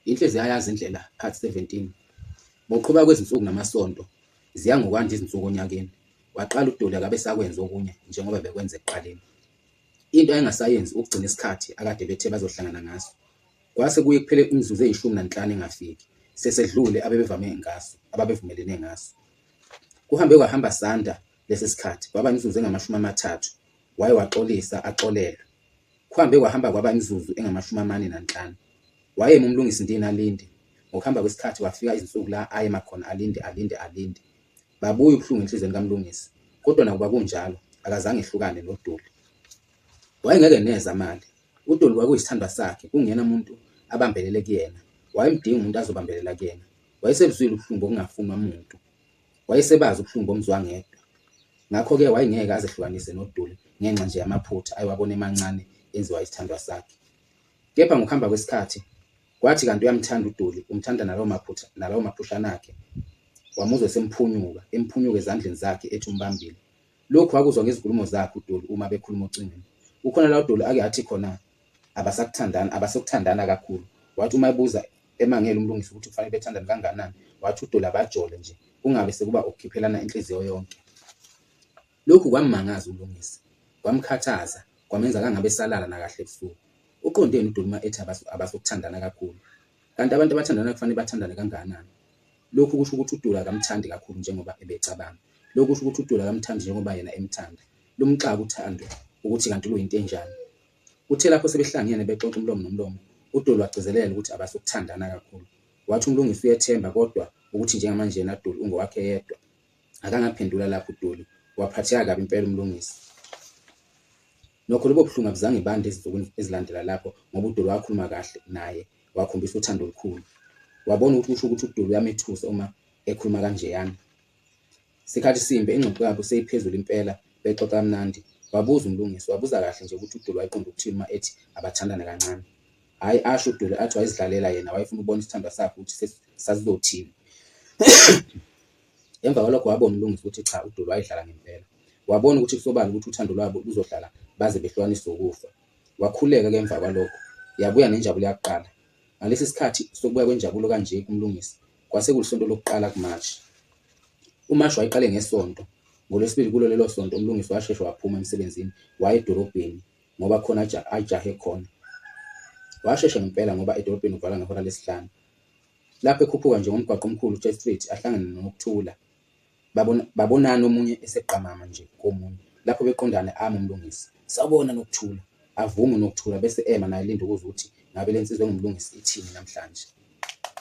Inhliziyo ayazi indlela, Part 17. Ngokuqhubeka kwezinsuku namasonto, ziya ngokwanda izinsuku onyakeni. Waqala uDolly akabe esakwenza okunye njengoba bekwenza ekuqaleni. Into ayengasayenzi ukugcina isikhathi akade bethe bazohlangana ngaso. Kwase kuye kuphele imizuzu eyishumi nanhlanu engafiki, sesedlule abebevame ngaso, ababevumelene ngaso. Kuhambe kwahamba sanda lesi sikhathi, kwaba imizuzu engamashumi amathathu, waye waxolisa axolelwe. Kuhambe kwahamba kwaba imizuzu engamashumi amane nanhlanu. Wayema uMlungisi ndini alinde. Ngokuhamba kwesikhathi kwafika izinsuku la ayema khona alinde alinde alinde. Babuya ubuhlungu enhliziyweni kaMlungisi. Kodwa nakuba kunjalo akazange ehlukane noDolly. Wayengeke neze amale. UDolly kwakuyisithandwa sakhe kungena muntu abambelele kuyena. Wayemdinga umuntu azobambelela kuyena. Wayesebuzwile ubuhlungu bokungafunwa muntu. Wayesebazi ubuhlungu bomzwangedwa. Ngakho-ke wayengeke azehlukanise noDuli ngenxa nje yamaphutha ayewabona emancane enziwa isithandwa sakhe. Kepha ngokuhamba kwesikhathi, kwathi kanti uyamthanda uDuli, umthanda nalawo maphutha nalawo maphushana akhe. Wamuzwa esemphunyuka, emphunyuka ezandleni zakhe ethi umbambile. Lokhu wakuzwa ngezinkulumo zakhe uDoli uma bekhuluma ocingweni. Kukhona la uDoli ake athi khona abasakuthandana abasokuthandana kakhulu. Wathi uma ebuza emangele uMlungisi ukuthi kufanele bethandane kangakanani, wathi uDoli abajole nje kungabe sekuba ukukhiphelana inhliziyo yonke. Lokhu kwammangaza uMlungisi, kwamkhathaza, kwamenza kangabe esalala nakahle ebusuku. Uqondeni uDoli uma ethi abasokuthandana kakhulu? Kanti abantu abathandana kufanele bathandane kangakanani? Lokhu kusho ukuthi uDuli akamthandi kakhulu njengoba ebecabanga. Lokhu kusho ukuthi uDuli akamthandi njengoba yena emthanda. Lumxaka uthando ukuthi kanti luyinto enjani. Kuthe lapho sebehlangene bexoxa umlomo nomlomo, uDuli wagcizelela ukuthi abasukuthandana kakhulu. Wathi uMlungisi uyethemba kodwa ukuthi njengamanje yena Duli ungowakhe yedwa. Akangaphendula lapho uDuli, waphatheka kabi impela uMlungisi. Nokho lobo buhlungu abuzange bande ezinsukwini ezilandela lapho ngoba uDoli wakhuluma kahle naye wakhombisa uthando olukhulu. Wabona ukuthi kusho ukuthi uDoli uyamethusa uma ekhuluma kanjeyana. Sikhathi simbe ingxoxo yabo seyiphezulu impela bexoxa kamnandi. Wabuza uMlungisi, wabuza kahle nje ukuthi uDoli wayeqonde ukuthini uma ethi abathandane kancane. Hhayi asho uDoli athi wayezidlalela yena wayefuna ukubona isithandwa sakhe ukuthi sasizothini. Emva kwalokho wabona uMlungisi ukuthi cha uDoli wayedlala ngempela. Wabona ukuthi kusobala ukuthi uthando lwabo luzohlala baze behlukaniswe ukufa. Wakhuleka-ke emva kwalokho, yabuya nenjabulo yakuqala. Ngalesi sikhathi sokubuya kwenjabulo kanje kuMlungisi, kwase kulisonto lokuqala kuMarch. UMashi wayeqale ngeSonto. NgoLwesibili kulo lelo sonto uMlungisi washeshe waphuma emsebenzini waya edolobheni ngoba khona ajahe khona. Washesha ngempela ngoba edolobheni kuvalwa ngehora lesihlanu. Lapho ekhuphuka nje ngomgwaqo omkhulu uChurch Street ahlangane noNokuthula. Babona, babonana omunye eseqamama nje komunye. Lapho beqondana ame uMlungisi. Sawubona Nokuthula. Avume uNokuthula bese ema naye elinde ukuzwa ukuthi ngabe le nsizwa enguMlungisi ithini namhlanje.